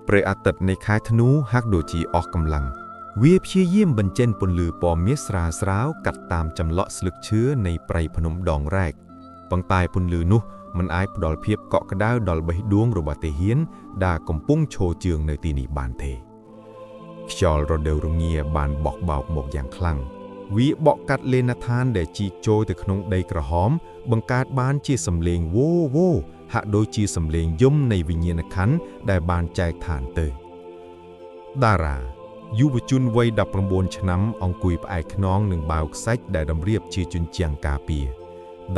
ព្រះអាទិត្យនៃខែធ្នូហាក់ដូចជាអស់កម្លាំងវាព្យាយាមបញ្ចេញពន្លឺពណ៌មាសស្រាលស្រាវកាត់តាមចម្លក់ស្លឹកឈើនៃព្រៃភ្នំដងរែកប៉ុន្តែពន្លឺនោះមិនអាចផ្ដល់ភាពកក់ក្ដៅដល់បេះដូងរបស់ទាហានដែលកំពុងឈរជើងនៅទីនេះបានទេខ្យល់រដូវរងាបានបក់បោកមកយ៉ាងខ្លាំងវាបក់កាត់លេណដ្ឋានដែលជីកចូលទៅក្នុងដីក្រហម បង្កើតបានជាសំឡេងវោវោហាក់ដូចជាសំឡេងយំនៃវិញ្ញាណក្ខន្ធដែលបានចែកឋានទៅ តារាយុវជនវ័យ19ឆ្នាំអង្គុយផ្អែកខ្នងនឹងបាវខ្សាច់ដែលតម្រៀបជាជញ្ជាំងការពារ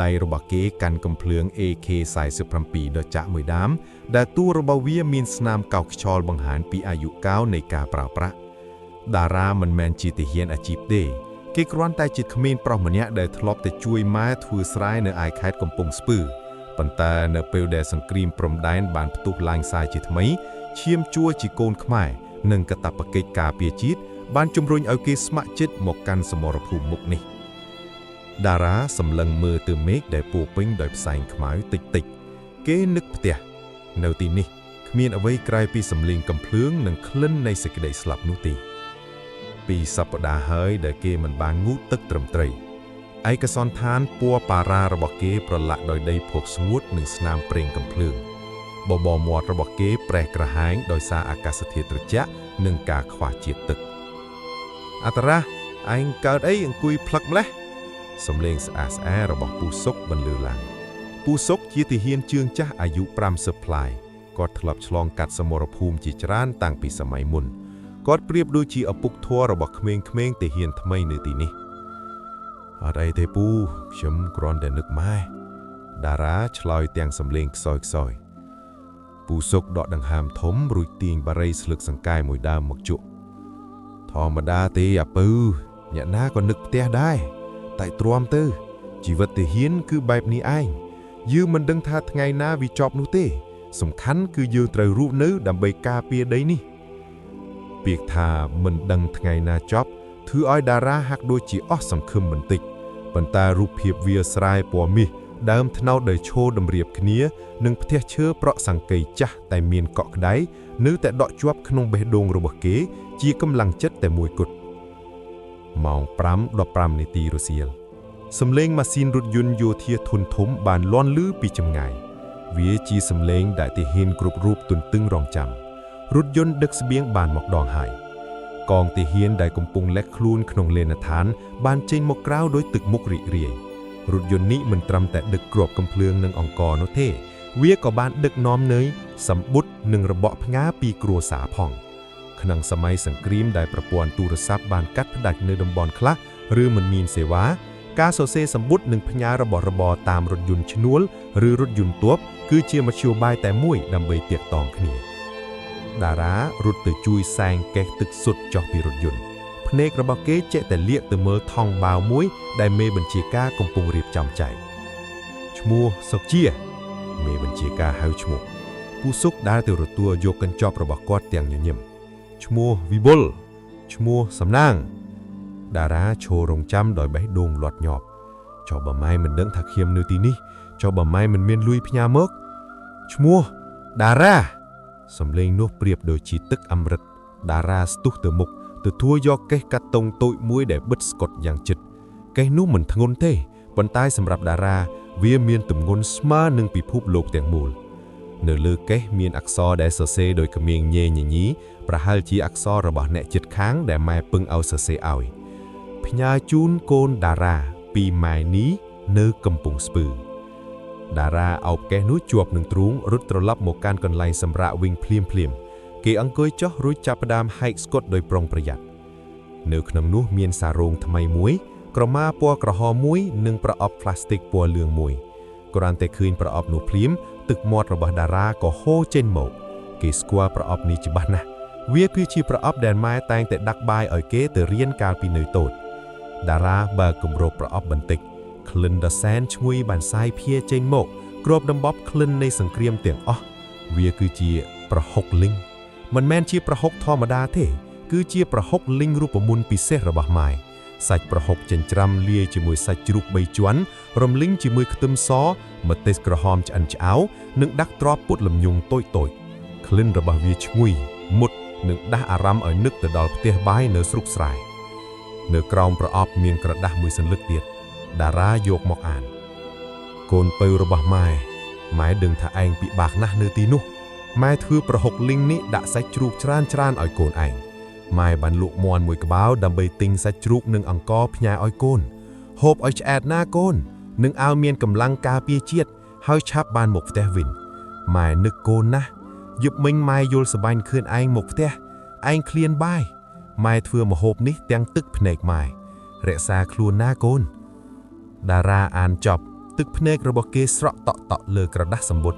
ដៃរបស់គេកាន់កំភ្លើង AK47 ដ៏ចាក់មួយដើមដែលតួរបស់វាមានស្នាមកោសខ្យល់បង្ហាញពីអាយុកាលនៃការប្រើប្រាស់តារាមិនមែនជាទាហានអាជីពទេគេគ្រាន់តែជាក្មេងប្រុសម្នាក់ដែលធ្លាប់តែជួយម៉ែធ្វើស្រែនៅឯខេត្តកំពង់ស្ពឺប៉ុន្តែនៅពេលដែលសង្គ្រាមព្រំដែនបានផ្ទុះឡើងសាយជាថ្មីឈាមជួរជាកូនខ្មែរ និងកាតព្វកិច្ចការពារជាតិបានជំរុញឲ្យគេស្ម័គ្រចិត្តមកកាន់សមរភូមិមុខនេះតារាសម្លឹងមើលទៅមេឃដែលពោពេញដោយផ្សែងខ្មៅតិចតិចៗគេនឹកផ្ទះនៅទីនេះគ្មានអ្វីក្រៅពីសំឡេងកំភ្លើងនិងក្លិននៃសេចក្តីស្លាប់នោះទេពីសប្តាហ៍ហើយដែលគេមិនបានងូតទឹកត្រឹមត្រូវឯកសណ្ឋានពណ៌ប៉ារ៉ារបស់គេប្រឡាក់ដោយដីភក់ស្ងួតនិងស្នាមប្រេងកំភ្លើង បបរមាត់របស់គេប្រេះក្រហែងដោយសារអាកាសធាតុត្រជាក់និងការខ្វះជាតិទឹកអត្តរៈឯងកើតអីអង្គុយផ្លឹកម្លេះសំឡេងស្អាតស្អារបស់ពូសុកបន្លឺឡើងពូសុកជាទាហានជើងចាស់អាយុ50ប្លាយគាត់ធ្លាប់ឆ្លងកាត់សមរភូមិជាច្រើនតាំងពីសម័យមុនគាត់ប្រៀបដូចជាឪពុកធម៌របស់ក្មេងៗទាហានថ្មីនៅទីនេះអត់អីទេពូខ្ញុំគ្រាន់តែនឹកម៉ែតារាឆ្លើយទាំងសំឡេងខ្សោយខ្សោយ ពូសុកដកដង្ហើមធំរួចទាញបារីស្លឹកសង្កែមួយដើមមកជក់ធម្មតាទេអាពៅអ្នកណាក៏នឹកផ្ទះដែរតែទ្រាំទៅជីវិតទាហានគឺបែបនេះឯងយើងមិនដឹងថាថ្ងៃណាវាចប់នោះទេ សំខាន់គឺយើងត្រូវរស់នៅដើម្បីការពារដីនេះពាក្យថាមិនដឹងថ្ងៃណាចប់ធ្វើឲ្យតារាហាក់ដូចជាអស់សង្ឃឹមបន្តិចប៉ុន្តែរូបភាពវាស្រែពណ៌មាសដើមថ្នោតដែលឈរតម្រៀបគ្នា និងផ្ទះឈើប្រក់សង្កីចាស់តែមានកក់ក្ដៅនៅតែដក់ជាប់ក្នុងបេះដូងរបស់គេ ជាកម្លាំងចិត្តតែមួយគត់ម៉ោង5:15នាទីរសៀលសំឡេងម៉ាស៊ីនរថយន្តយោធាធុនធំបានលាន់ឮពីចម្ងាយវាជាសំឡេងដែលទាហានគ្រប់រូបទន្ទឹងរង់ចាំរថយន្តដឹកស្បៀងបានមកដងហើយកងទាហានដែលកំពុងលាក់ខ្លួនក្នុងលេណដ្ឋានបានចេញមកក្រៅដោយទឹកមុខរីករាយរថយន្តនេះមិនត្រឹមតែដឹកគ្រាប់កំភ្លើងនិងអង្ករនោះទេ វាក៏បានដឹកនាំនៅសម្បុតនិងរបកផ្ងាពីគ្រួសារផង ក្នុងសម័យសង្គ្រាមដែលប្រព័ន្ធទូរស័ព្ទបានកាត់ផ្តាច់នៅតំបន់ខ្លះឬមិនមានសេវាការសរសេរសម្បុតនិងផ្ញើរបស់របរតាមរថយន្តឈ្នួលឬរថយន្តទ័ពគឺជាមធ្យោបាយតែមួយដើម្បីទាក់ទងគ្នាតារារត់ទៅជួយសែងកេះទឹកសុទ្ធចុះពីរថយន្តភ្នែករបស់គេចេះតែលាកទៅមើលថង់បាវមួយដែលមេបញ្ជាការកំពុងរៀបចំចែកឈ្មោះសុកជា មេបញ្ជាការហៅឈ្មោះពូសុកដើរទៅរទួលយកកញ្ចប់របស់គាត់ទាំងញញឹមឈ្មោះវិបុលឈ្មោះសំណាងតារាឈររងចាំដោយបេះដូងលាត់ញាប់ចុះបើម៉ែមិនដឹងថាខ្ញុំនៅទីនេះចុះបើម៉ែមិនមានលុយផ្ញើមកឈ្មោះតារាសំឡេងនោះប្រៀបដូចជាទឹកអម្រឹតតារាស្ទុះទៅមុខទទួលយកកេះកាត់តុងតូចមួយដែលបិទស្កុតយ៉ាងជិតកេះនោះមិនធ្ងន់ទេប៉ុន្តែសម្រាប់តារា វាមានទម្ងន់ស្មើនឹងពិភពលោកទាំងមូល នៅលើកេះមានអក្សរដែលសរសេរដោយក្មៀងញេញញីប្រហែលជាអក្សររបស់អ្នកជិតខាងដែលម៉ែពឹងឲ្យសរសេរឲ្យផ្ញើជូនកូនតារាពីម៉ែនីនៅកំពង់ស្ពឺតារាអោបកេះនោះជាប់នឹងទ្រូងរត់ត្រឡប់មកកាន់កន្លែងសម្រាកវិញភ្លាមភ្លាមៗគេអង្គុយចុះរួចចាប់ផ្ដើមហែកស្កុតដោយប្រុងប្រយ័ត្ននៅក្នុងនោះមានសារងថ្មីមួយ ក្រមាពណ៌ក្រហមមួយនិងប្រអប់ផ្លាស្ទិកពណ៌លឿងមួយគ្រាន់តែឃើញប្រអប់នោះភ្លាមទឹកមាត់របស់តារាក៏ហូរចេញមកគេស្គាល់ប្រអប់នេះច្បាស់ណាស់វាគឺជាប្រអប់ដែលម៉ែតែងតែដាក់បាយឲ្យគេទៅរៀនកាលពីនៅតូចតារាបើកគម្របប្រអប់បន្តិចក្លិនដ៏សែនឈ្ងុយបានសាយភាយចេញមកគ្របដំបប់ក្លិននៃសង្គ្រាមទាំងអស់វាគឺជាប្រហុកលីងមិនមែនជាប្រហុកធម្មតាទេ គឺជាប្រហុកលីងរូបមន្តពិសេសរបស់ម៉ែសាច់ប្រហុកចិញ្ច្រាំលាយជាមួយសាច់ជ្រូកបីជាន់រំលីងជាមួយខ្ទឹមសម្ទេសក្រហមឆ្អិនឆ្អៅនិងដាក់ទ្រាប់ពុតលំញងតូចៗក្លិនរបស់វាឈ្ងុយ មុតនិងដាស់អារម្មណ៍ឲ្យនឹកទៅដល់ផ្ទះបាយនៅស្រុកស្រែនៅក្រោមប្រអប់មានក្រដាសមួយសន្លឹកទៀតតារាយកមកអានកូនពៅរបស់ម៉ែម៉ែដឹងថាឯងពិបាកណាស់នៅទីនោះម៉ែធ្វើប្រហុកលីងនេះដាក់សាច់ជ្រូកច្រើនច្រើនឲ្យកូនឯងម៉ែបានលក់មាន់មួយក្បាលដើម្បីទិញសាច់ជ្រូកនិងអង្ករផ្ញើឲ្យកូនហូបឲ្យឆ្អែតណាកូននឹងឲ្យមានកម្លាំងការពារជាតិហើយឆាប់បានមកផ្ទះវិញម៉ែនឹកកូនណាស់យប់មិញម៉ែយល់សប្បាយឃើញឯងមកផ្ទះឯងឃ្លានបាយម៉ែធ្វើម្ហូបនេះទាំងទឹកភ្នែកម៉ែរក្សាខ្លួនណាកូន តារាអានចប់ទឹកភ្នែករបស់គេស្រក់តក់តក់លើក្រដាសសម្ពុត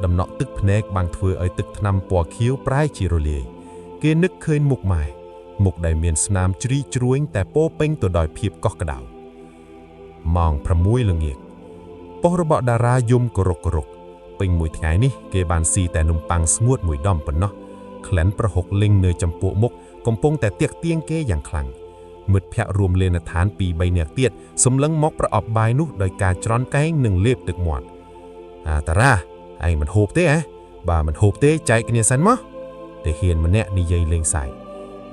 ដំណក់ទឹកភ្នែកបានធ្វើឲ្យទឹកថ្នាំពណ៌ខៀវប្រែជារលាយគេនឹកឃើញមុខម៉ែមុខដែលមានស្នាមជ្រីជ្រួញតែពោរពេញទៅដោយភាពកក់ក្ដៅម៉ោង6ល្ងាចប៉ុស្តិ៍របស់តារាយំក្ររុកក្ររុកពេញមួយថ្ងៃនេះគេបានស៊ីតែនំប៉័ងស្ងួតមួយដុំប៉ុណ្ណោះក្លិនប្រហុកលីងនៅចំពោះមុខកំពុងតែទាក់ទាញគេយ៉ាងខ្លាំង មិត្តភ័ក្តិរួមលេនដ្ឋានពីរបីនាក់ទៀតសម្លឹងមកប្រអប់បាយនោះដោយការច្រន់កែងនិងលេបទឹកមាត់អាតារាឯងមិនហូបទេហ៎បើមិនហូបទេចែកគ្នាសិនមកទាហានម្នាក់និយាយលេងសើច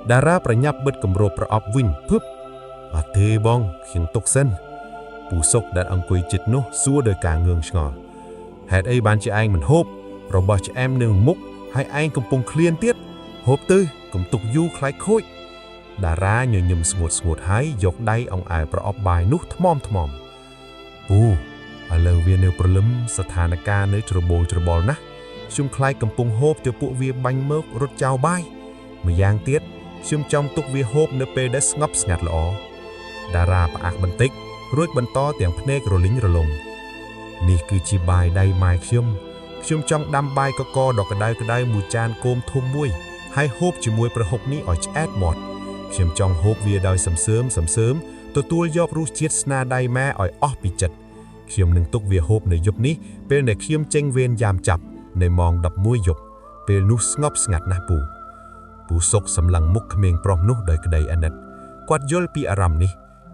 តារាប្រញាប់បិទគម្របប្រអប់វិញភឹបអត់ទេបងខ្ញុំទុកសិនពូសុកដែលអង្គុយចិត្តនោះសួរដោយការងឿងឆ្ងល់ហេតុអីបានជាឯងមិនហូបរបស់ឆ្អែមនៅមុខហើយឯងកំពុងឃ្លានទៀតហូបទៅកុំទុកយូរខ្លាចខូច តារាញញឹមស្ងួតស្ងួតហើយយកដៃអង្អែលប្រអប់បាយនោះថ្មមថ្មមពូឥឡូវវានៅព្រលឹមស្ថានភាពនៅច្របូលច្របល់ណាស់ខ្ញុំខ្លាចកំពុងហូបទៅពួកវាបាញ់មករត់ចោលបាយម្យ៉ាងទៀតខ្ញុំចង់ទុកវាហូបនៅពេលដែលស្ងប់ស្ងាត់ល្អតារាផ្អាកបន្តិចរួចបន្តទាំងភ្នែករលីងរលងនេះគឺជាបាយដៃម៉ែខ្ញុំខ្ញុំចង់ដាំបាយកកដ៏ក្តៅក្តៅមួយចានគោមធំមួយហើយហូបជាមួយប្រហុកនេះឲ្យឆ្អែតមាត់ ខ្ញុំចង់ហូបវាដោយសំសើមសំសើមទទួលយករសជាតិស្នាដៃម៉ែឲ្យអស់ពីចិត្តខ្ញុំនឹងទុកវាហូបនៅយប់នេះពេលដែលខ្ញុំចេញវេនយាមចាប់នៅម៉ោង11យប់ពេលនោះស្ងប់ស្ងាត់ណាស់ពូពូសុកសម្លឹងមុខក្មេងប្រុសនោះដោយក្តីអាណិតគាត់យល់ពីអារម្មណ៍នេះ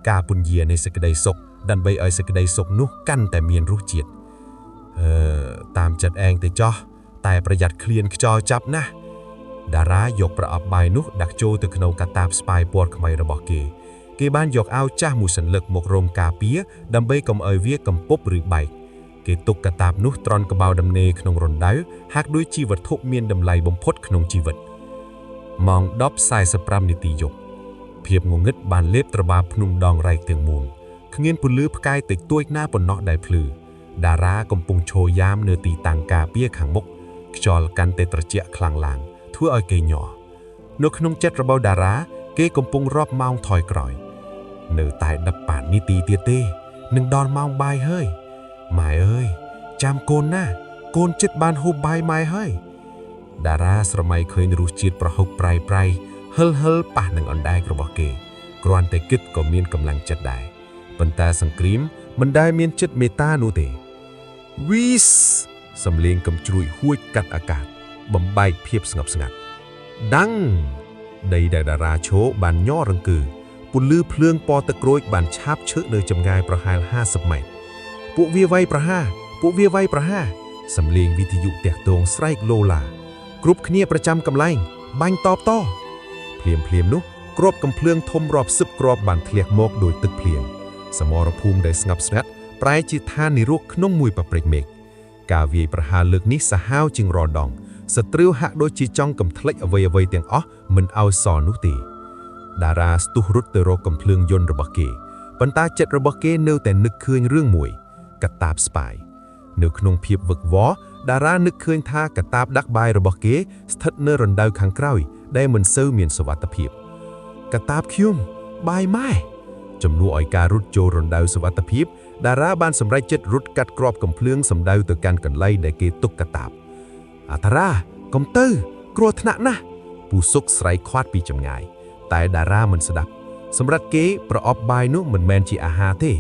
ការពន្យានៃសេចក្តីសុខដើម្បីឲ្យសេចក្តីសុខនោះកាន់តែមានរសជាតិអឺតាមចិត្តឯងទៅចោះតែប្រយ័ត្នឃ្លានខ្យល់ចាប់ណាស់ តារាយកប្រអប់បាយនោះដាក់ចូលទៅក្នុងកាតាបស្ពាយពណ៌ខ្មៅរបស់គេ គេបានយកអាវចាស់មួយសន្លឹកមករងការពារដើម្បីកុំឲ្យវាកំពប់ឬបែកគេទុកកាតាបនោះត្រន់ក្បោដំណេក្នុងរណ្ដៅហាក់ដូចជាវត្ថុមានតម្លៃបំផុតក្នុងជីវិតម៉ោង10:45នាទីយប់ភាពងងឹតបានលេបត្របាភ្នំដងរែកទាំងមូលគ្មានពន្លឺផ្កាយតិចតួចណាប៉ុណ្ណោះដែលភ្លឺតារាកំពុងឈរយាមនៅទីតាំងការពារខាងមុខខ្យល់កាន់តែត្រជាក់ខ្លាំងឡើងធ្វើឲ្យគេញ័រនៅក្នុងចិត្តរបស់តារាគេកំពុងរាប់ម៉ោងថយក្រោយនៅតែ18នាទីទៀតទេនឹងដល់ម៉ោងបាយហើយម៉ែអើយចាំកូនណាកូនចិត្តបានហូបបាយម៉ែហើយតារាស្រមៃឃើញរសជាតិប្រហុកប្រៃប្រៃហិលហិលប៉ះនឹងអណ្ដែករបស់គេគ្រាន់តែគិតក៏មានកម្លាំងចិត្តដែរប៉ុន្តែសង្គ្រាមមិនដែលមានចិត្តមេត្តានោះទេវីសសំលេងកំជ្រួយហួចកាត់អាកាសបំបែកភាពស្ងប់ស្ងាត់ដាំងដីដែលតារាឈរបានញ័ររង្គើពន្លឺភ្លើងពណ៌ទឹកក្រូចបានឆាបឈើនៅចម្ងាយប្រហែល50ម៉ែត្រពួកវាវាយប្រហារពួកវាវាយប្រហារសំលេងវិទ្យុតាក់ទងស្រែកឡូឡាគ្រប់គ្នាប្រចាំកន្លែងបាញ់តបតភ្លាមភ្លាមនោះគ្រាប់កំភ្លើងធំរាប់សិបគ្រាប់បានធ្លាក់មកដោយទឹកភ្លៀងសមរភូមិដែលស្ងប់ស្ងាត់ប្រែជាឋាននិរោធក្នុងមួយប៉ព្រិចមេឃការវាយប្រហារលើកនេះសាហាវជាងរដងសត្រូវហាក់ដូចជាចង់កំថ្លេចអ្វីអ្វីទាំងអស់មិនឲ្យសល់នោះទេតារាស្ទុះរត់ទៅរកកំភ្លើងយន្តរបស់គេប៉ុន្តែចិត្តរបស់គេនៅតែនឹកឃើញរឿងមួយកតាបស្ពាយនៅក្នុងភាពវឹកវរតារានឹកឃើញថាកតាបដាក់បាយរបស់គេស្ថិតនៅរណ្ដៅខាងក្រោយដែលមិនសូវមានសុវត្ថិភាពកតាបខ្ញុំបាយម៉ែជំនួសឲ្យការរត់ចូលរណ្ដៅសុវត្ថិភាពតារាបានសម្រេចចិត្តរត់កាត់គ្រាប់កំភ្លើងសម្ដៅទៅកាន់កន្លែងដែលគេទុកកតាបអតារាកុំទៅគ្រោះថ្នាក់ណាស់ពូសុកស្រែកខាត់ពីចម្ងាយតែតារាមិនស្ដាប់សម្រាប់គេប្រអប់បាយនោះមិនមែនជាអាហារទេ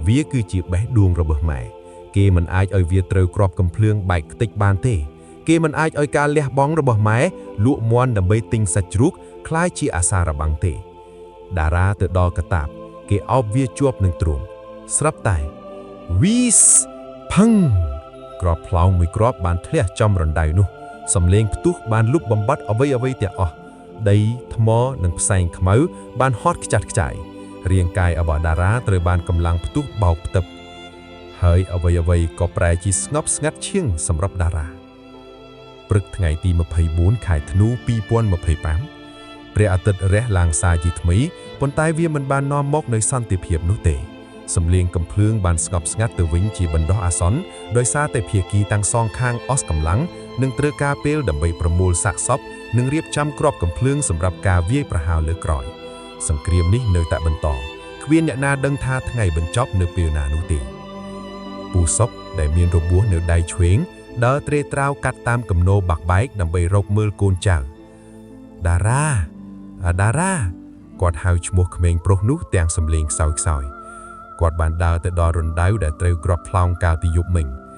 វាគឺជាបេះដូងរបស់ម៉ែគេមិនអាចឲ្យវាត្រូវគ្រាប់កំភ្លើងបែកខ្ទេចបានទេគេមិនអាចឲ្យការលះបង់របស់ម៉ែលក់មាន់ដើម្បីទិញសាច់ជ្រូកក្លាយជាអាសារបាំងទេតារាទៅដល់កតាបគេអោបវាជាប់នឹងទ្រូងស្រាប់តែវីសផឹងគ្រាប់ផ្លោងមួយគ្រាប់បានធ្លះចំរណ្ដៅនោះ សំឡេងផ្ទុះបានលុបបំបាត់អ្វីអ្វីទាំងអស់ដីថ្មនិងផ្សែងខ្មៅបានហត់ខ្ចាត់ខ្ចាយរាងកាយរបស់តារាត្រូវបានកម្លាំងផ្ទុះបោកផ្ទឹបហើយអ្វីអ្វីក៏ប្រែជាស្ងប់ស្ងាត់ឈៀងសម្រាប់តារា ព្រឹកថ្ងៃទី24ខែធ្នូ2025ព្រះអាទិត្យរះឡើងសាជាថ្មីប៉ុន្តែវាមិនបាននាំមកនូវសន្តិភាពនោះទេសំលៀងកំភ្លើងបានស្ងប់ស្ងាត់ទៅវិញជាបណ្ដោះអាសន្នដោយសារតែភាគីទាំងសងខាងអស់កម្លាំងនិងត្រូវការពេលដើម្បីប្រមូលសាកសពនិងរៀបចំគ្រាប់កំភ្លើងសម្រាប់ការវាយប្រហារលើក្រោយសង្គ្រាមនេះនៅតែបន្តគ្មានអ្នកណាដឹងថាថ្ងៃបញ្ចប់នៅពេលណានោះទេ ពូសុកដែលមានរបួសនៅដៃឆ្វេងដើរត្រេត្រាវកាត់តាមគំនរបាក់បែកដើម្បីរកមើលកូនចៅតារាអាតារាគាត់ហៅឈ្មោះក្មេងប្រុសនោះទាំងសំឡេងខ្សោយខ្សោយគាត់បានដើរទៅដល់រណ្ដៅដែលត្រូវគ្រាប់ផ្លោងកាលពីយប់មិញ។